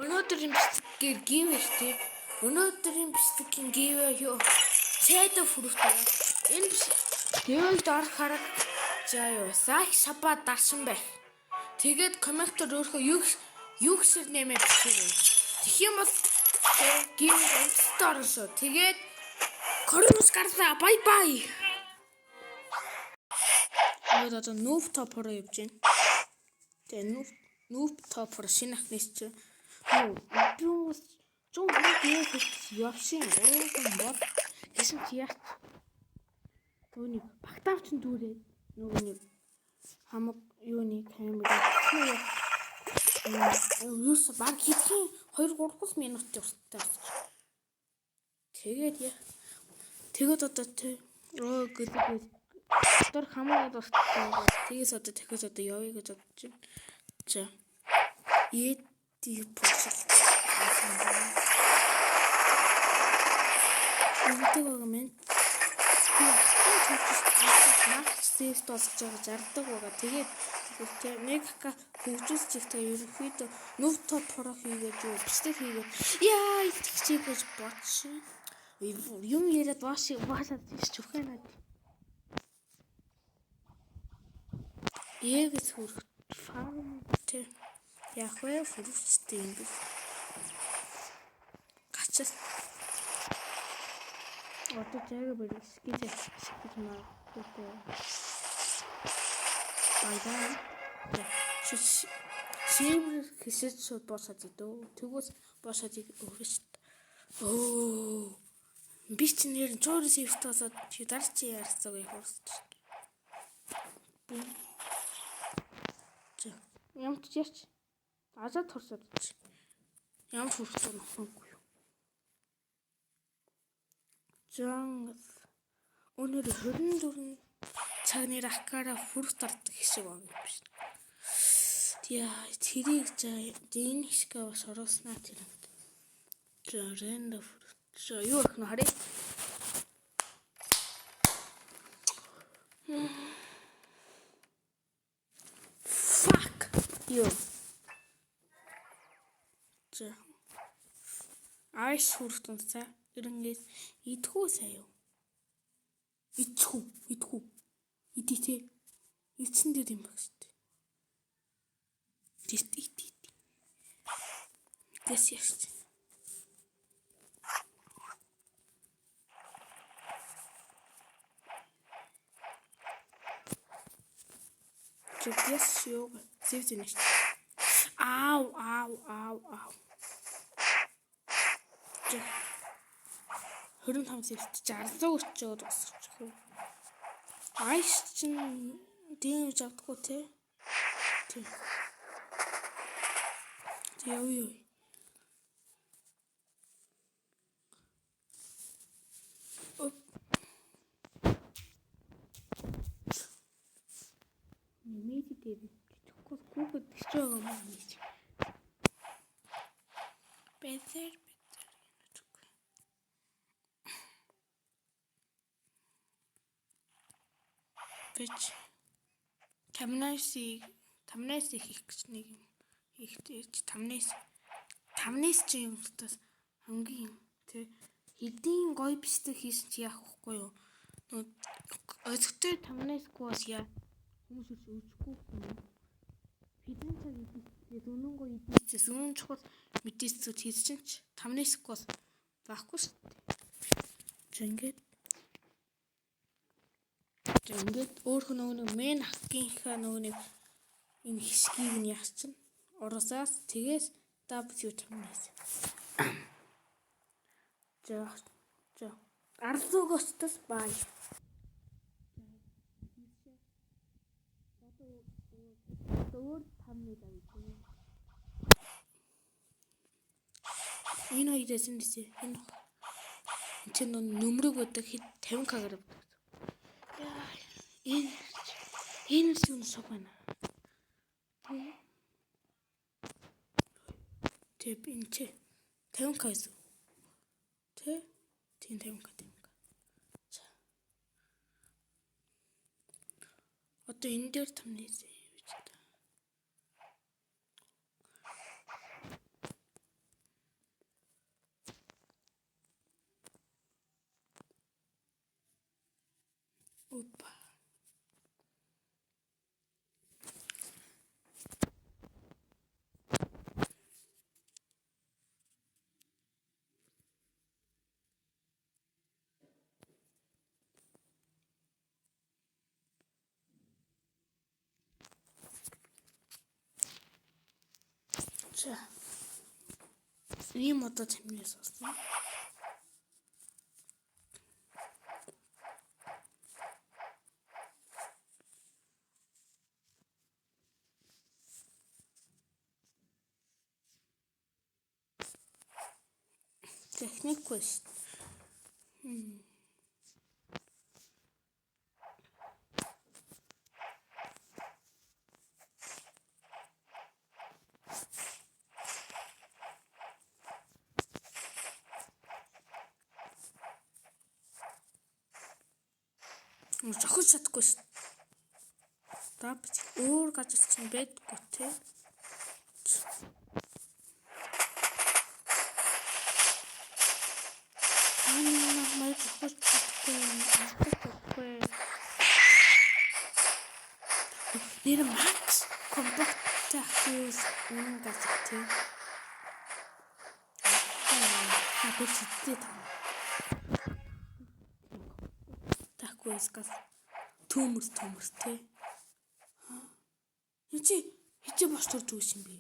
Өнөөдрийн бичлэгээр giveaway тий. Өнөөдрийн бичлэгийн giveaway юу? Shadow fruit байгаа. Энэ giveaway-д орох хараг за юу? Лайк шабаа дарсан байх. Тэгээд комментор өөрөө юу гэсэр нэмээ бичээрэй. Тэгэх юм бол giveaway амжилттай орно шүү. Тэгээд коронавирус гарлаа. Bye bye. Тэгээд одоо noob top руу явж байна. Тэгээ noob top руу шинэ ахнес чи юу би бас зүүн нэг явшин уусан бол гэсэн чи яач түүний багтаавч нь дүүрээ нөгөө нэг хамаг юуны камер юус баг хэдхэн 2 3 минут урттай болчих. Тэгээд яа. Тэгээд одоо тэ өө гэдэг дотор хамаагүй дуртай. Тэгээс одоо дахиад одоо явъя гэж бодож байна. За. Эди посол. Үүдэг байгаа мэн. Макс тест болж байгаа 60-даг байгаа. Тэгээд нэг хөгжүүлж ихтэй ерөнхийдөө нүв топ хороо хийгээд юу бичлэг хийгээд яа итгэжээ гэж бодсон. Юм яриад бааш баашаад тийш чүхэ над. Эгс хөрөх фарм тэ яг вэ хөрөвчтэй юм бэ. Гачаас одоо жаага барих гэж гэж магадгүй. Баяа. Шивэр хэсэж шууд боосоод идөө. Тэгвэл боосоод өгнө шүү дээ. Өө. Би ч нэр чоор шивт болоод чи дарч ярьцаа гэж хурсч. За. Ямар ч ярьч. Азад турсаад чи. Ямар хурцсан нөхөнгүй юу. Зан өнөр 24 цагны ракара хүрх дарддаг хэсэг баг юм биш. Яа, тэрийг за энэ хэсгээ бас оруулснаа тэр. За рендер. За юу ах нь харъя. Fuck you. За. Айс хүртэн за. Ирэнгээс идэхүү сая юу? Идчихүү, идэхүү. Идэ те. Идсэн дээр юм баг шүү дээ. Ит ит ит. Гэс яаш. Гэс юу? Зэв зэнэ шүү. Ау ау ау ау. 25 зэвт 60 өчөөд босчих юу. Айс чин дэмж авдаггүй те. Тий. Яа юу. Нэмээд дээр тэгэхгүй гүгэд гэж байгаа юм аа. Бэзэр бич тамнайсыг тамнайсыг хийх гэж нэг юм хийхдээ тамнайс тамнайс чи юм тас хамгийн тэ хэдийн гоё бичлэг хийсэн чи яах вэ юу нөгөө озигтой тамнайсгүй бас яа хүмүүс үс үзэхгүй юм хэдэн цаг идэх үнэн гоё идчихээс үнэн чухал мэдээсүүд хийсэн ч тамнайсгүй бас байхгүй шүү дээ. За ингээд За ингээд өөрхөн нөгөө нэг мэн хакийнхаа нөгөө нэг энэ хэсгийг нь яах чинь оруулсаас тэгээс W тамнаас. За за арлуугоос тас бай. Одоо өөр тамны авъя. Энэ хоёроос нь тийш энэ чинь нөмрөг байдаг хэд 50 кг байдаг. Энэ энэ юм суг байна. Тэп энэ чи 50 к гэсэн. Тэ? Тийм 50 к 50 к. За. Одоо энэ дээр тамнээс гэж та. За. Ийм одоо тамнаас болсон. Техникгүй шүү дээ. Зохиж чадахгүй шүү. Да би өөр газар чинь байдаггүй те. Таны намайг зохиж чадахгүй юм алдахгүй. Нэр Макс компакт ахиус үнэн газар те. Аа би чидтэй та. Тахгүй скас төмөр төмөр те. Энд чи хичээ бос төрж өгсөн юм бэ?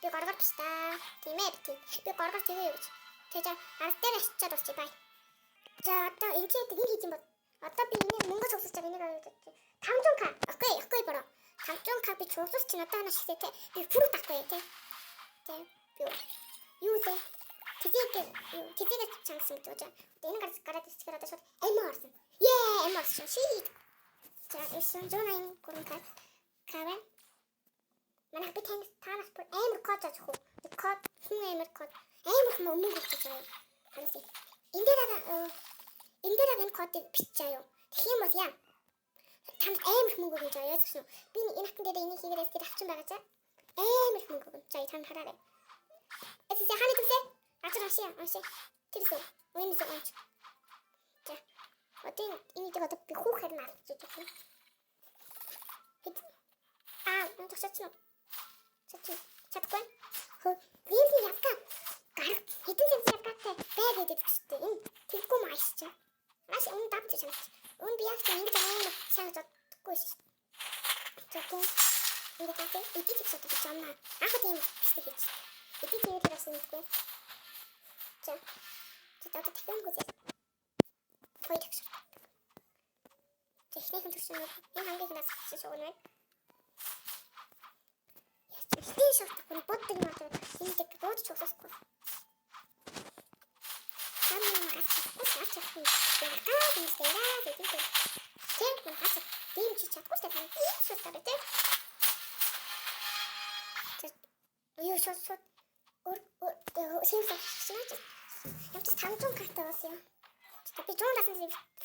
Би горгор биш та. Тийм ээ би. Би горгор тэгээ юу гэж. Тэгээ ард дээр очиад дуусчих бай. За одоо энэ чи энэ хийж юм бол одоо би энийг мөнгө цуглуулж байгаа энийг аваад 500к. Окей, окей bro. 500к би цуглуулж чинь одоо ханаа шигтэй те. Би fruit авахгүй те. Тэ. Би юу лээ? Тэзийг юу тэзийг чангасан гэж байна. Одоо энэ гарч гараад ирчихээр одоо шууд амиа орсон. Ее, амиа орсон. Шит. За 983 к. К байна. Манайх би тань таанаас бүр амар код зааж хүү. Код хүн амар код амар их мөнгө өгч байгаа юм. Хараасай. Энэ дээр энэ дээр энэ кодыг бичиж юу. Тэгэх юм бол яа. Танд амар их мөнгө өгнө жаа. Яаж гэсэн. Би энэ хатан дээр энийг хийгээрээс тэр авчин байгаа чаа. Амар их мөнгө өгнө. За танд хараарай. Эсэсэ хааны түсэ. Газар уншия, уншия. Тэрсээ. Үүнээсээ унш. За. Одоо энийг одоо би хүүхээр нь авчиж байна. Хэд аа, энэ төгсөж уу? Чадахгүй. Хөө, Римлийн явка гарах хэдэн цент явкатай бай гэдэг шүү дээ. Энэ тэггүй маш чи. Маш өмнө давж санагч. Өмнө би яг ч ингэж амар сайн боддоггүй шээ. За тийм. Ингээд таах эдийн засаг гэж юмнаа. Анх тийм бичлэг хийж. Эдийн засаг бас мэдгүй. За. За одоо дахин үзье. Хоёр тагш. За эхнийхэн төрсөн энэ хамгийн их нас гэсэн шугам байна. Ихтэй шалтгаан боддог юм аа. Энэ тэг буудаж чуглахгүй. Таны юм гарч чадахгүй гарч чадахгүй. Яагаад юм бэ? Тийм. Тийм гарч тийм чи чадахгүй та тийм шууд тарай тийм. Юу шууд шууд өөр сэвс авчихсан аа. Ямар ч 500 карта болсон юм. Би 100 дасан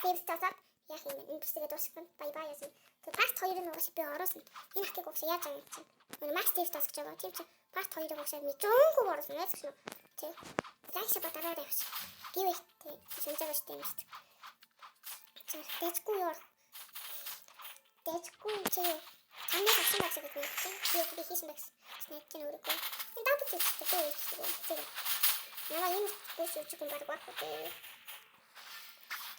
сэвс тасаад яах юм бэ? Энэ бичлэгээ дуусгах. Бай бай яасан. Тэгээ part 2-ыг угаасаа би оруулсан. Энэ хакийг угаасаа яаж байгаа юм чинь. Макс дэвс тасгаж байгаа. Тийм чи part 2-ыг угаасаа мижонгүй оруулсан яаж гэсэн үү? Тэ. Лайк шиба дараарай явчих. Гивэ тэ шинж байгаа шүү дээ юм шүү. За дэжгүй юу? Дэжгүй чи таны авсан байх гэдэг юм чинь. Би хийсэн байх. Снэк чинь өөрөхгүй. Энэ дабл хийчихсэн би хийчихсэн. Намаа энэ бүс үчих юм баг баггүй дээ.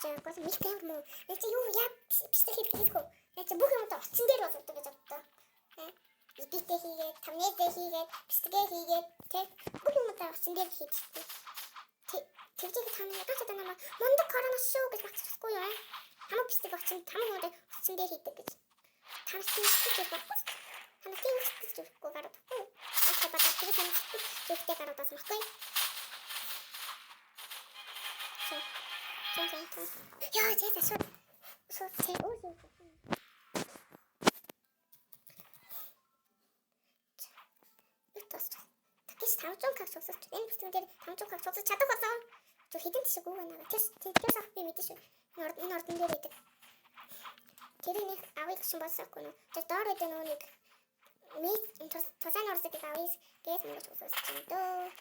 За гол мик амар муу. Яг чи юу яа бичлэг хийх хийхгүй. Яг чи бүх юм одоо утсан дээр болдог гэж боддоо. Edit-ээ хийгээд, thumbnail-ээ хийгээд, бичлэгээ хийгээд тэг бүх юмудаа утсан дээр хийдэг. Тэгжээ та нар ядаж одоо намайг мундаг корона шүү гэж багцчихгүй юу? Хамаг бичлэг утсан хамаг юмудаа утсан дээр хийдэг гэж. Та нар тийм сэтгэж байхгүй. Та нар тийм сэтгэж өгөхгүй гараад байхгүй. Ааша бата тэр сайн сэтгэж өгөхтэй гараад байсан байхгүй. За за. Яа, зэ зэ шууд шууд тэ өөр. Такис 500 к цуцаж энэ бичлэгэн дээр 500 к цуцаж чадах болсон. Зүг хэдэн тишэг үг байна. Тэр тэр ах би мэдэн шүү. Энэ ордон дээр байдаг. Тэрийг нэг авъя гэсэн болсоогүй нөө. Тэр доор байдаг нөгөө нэг мэд тусааны орсыг авъя гэж мөнгө цуцаж чинь дөө.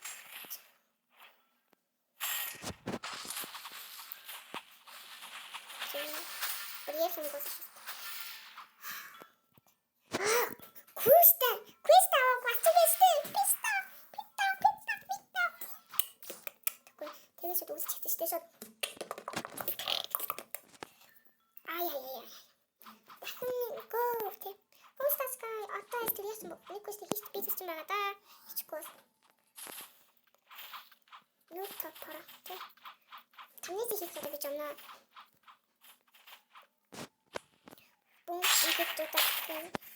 Бүр ярих юм болсон. Аа, квест квест авах бацгээстэй. Писта. Питта, питта, питта. Тэгвэл тэгээс шууд үүсчихсэн шүү дээ шууд. Ай ай ай. Дахин go тэ. Постас гай одоо эс тэр яасан бэ? Нэг квест хийж би зүгсэн байгаа да. Хийчихгүй. Юу топора тэ. Тамныг хийх гэдэг гэж юмнаа. Бум ингээд дуудах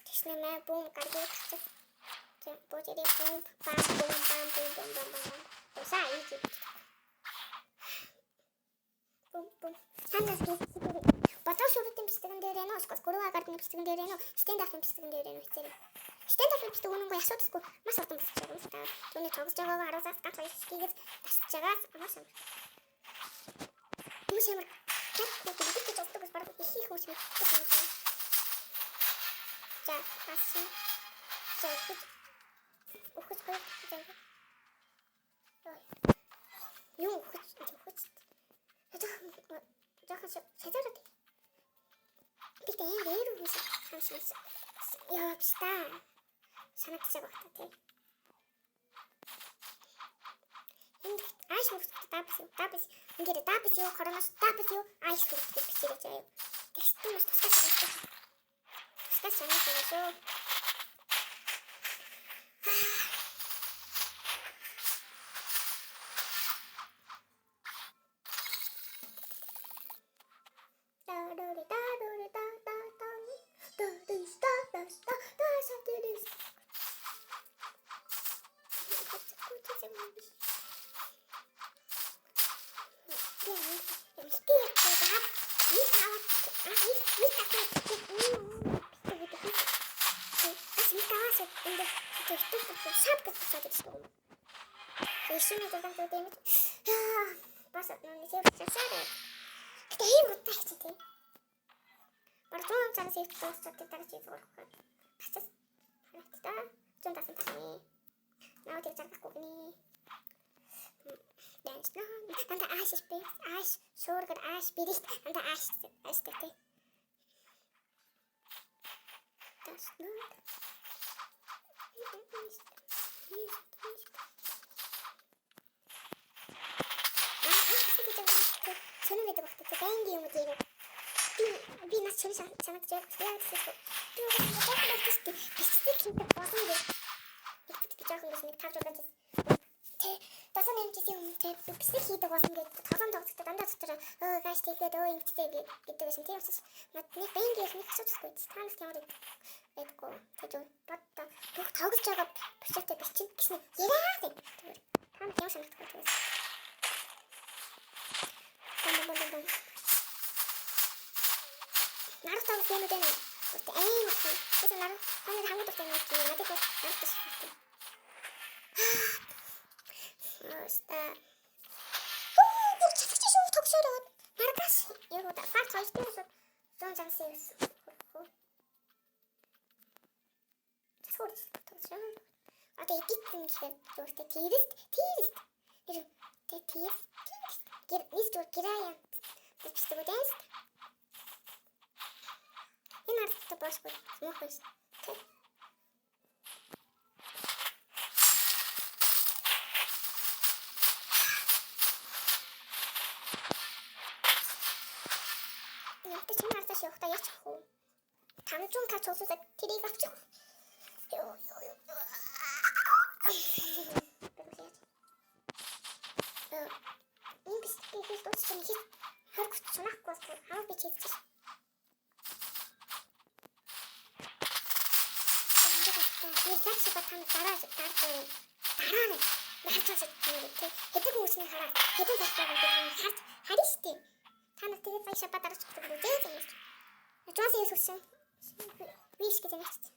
тэгснэ бум гардаг гэсэн. За божирэ бум бам бум бам бум бум бам бам. Усаа ийж. Бум бум. Танаас Бодоо шүрдийн бичлэгэн дээр нэ эсвэл гөрөв агардны бичлэгэн дээр нэ stand up бичлэгэн дээр нэ хэцээрэй. Stand up бичлэг үнэнгүй асуудалгүй маш удан босч байгаа юм та. Түүний тоглож байгаагаа харуулсаас ганц хоёр хийгээд тасч байгаас маш амар. Хүмүүс амар яг нэг гэж боддог бас бараг их их хүмүүс мэддэг юм шиг. За асан. За өгөх хоёр заа. Юу өгөх өгөх. Жоохон шазаараад. Тэгтээ ийм дээр хүмүүс хамшин яа биш та. Санагдчих багта тий. Энд ааш мөрөд дабс дабс ингээд дабс юу коронос дабс юу ааш мөрөд бичээрэй заяа. Тэгсэн маш тусгай санагдчих. Тусгай санагдчих шүү. Сонир байдаг багт тэ байнгын юм уу би нас сонир санагдаж яг гэсэн. Би жоохон багт бичлэг хийдэг болсон гэж. Би жоохон бас нэг 5 6 жил тэ 7 8 жилийн өмнө тэ бичлэг хийдэг болсон гэж тоглоом тоглохдоо дандаа дотор өө гаш тийгээд өө ингэжээ гэдэг байсан. Тийм учраас над нэг байнгын нэг асуудалгүй. Та нарт ямар байдаггүй. Тэ зөв бод бүх тоглож байгаа бичлэгтэй бичин гэснэ яриа гэх. Та нарт ямар санагдах вэ? Бум. Нарах тоглох юм уу? Үгүй аим их. Тэр нарах таны хамгийн дуртай юм чи надад бол нарах биш. Оста. Оо, чадчих шүү тогшоороо. Маргаш юу да фарт хоёр дээр шууд зүүн зам сэвс. Засвар тогшоо. Одоо эдит юм гэхээр зүгээр тэрэст тэрэст. Тэр тэ тэрэст гэр нийс зүгээр гэраа юм. Бичдэг үү дэнс. Энэ ардтай босгүй муухай байсан. Тэ. Ямтай чиний ардаас явахдаа яач авах вэ? 500 к цуглуулад тэрийг авчих. Йоо. ба та нар дараа дараа харж байгаа шүү дээ. Хэдэн хүмүүсний хараа хэдэн тастай гэдэг нь харж харна шүү дээ. Та нар тэгээд баяшаа ба дараач гэдэг үү зээ зээ. Жонс юус хүссэн? Виш гэж юм шүү дээ.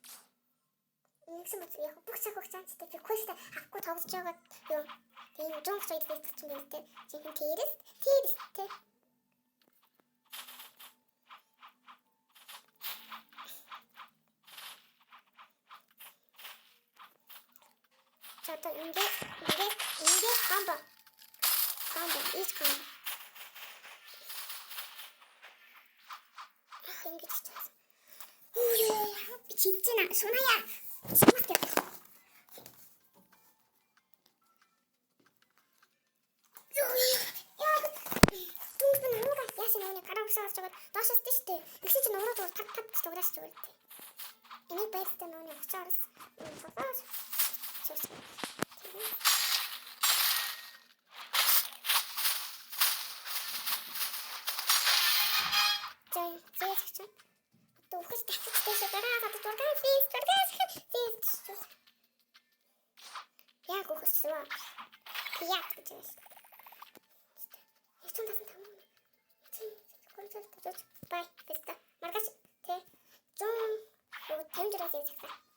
Нэгсэн боц яг бүх цаг хугацаанд ч би квест авахгүй тоглож байгаа юу. Тэгээ энэ Жонс хоёр дээр гэсэн юм те. Жинхэнэ тэрс тэрс те. За одоо ингээ ингээ ингээ combo. Combo is combo. Ах ингэж чаас. Үу би чивж байна. Суная. Сунах гэж. Юу яа. Түнх би намайг яасан нөгөө гараа өгсөн орж байгаа доошоос тийш дээ. Тэгсэн чинь уруу зур тат тат гэж дугаас ч үгүй дээ. Энийг байртай нөгөө уцаа орс. Цогоос. Цус. За зээ чинь. Одоо үхэж дахиж дэше гараа одоо зургаа фейс зургаа фейс. Яг үхсэн. Пиат гэж байна шүү. Яцхан тасан там. Чи концерт төж бай бэста. Маргааш тэ 156 юм цагтаа.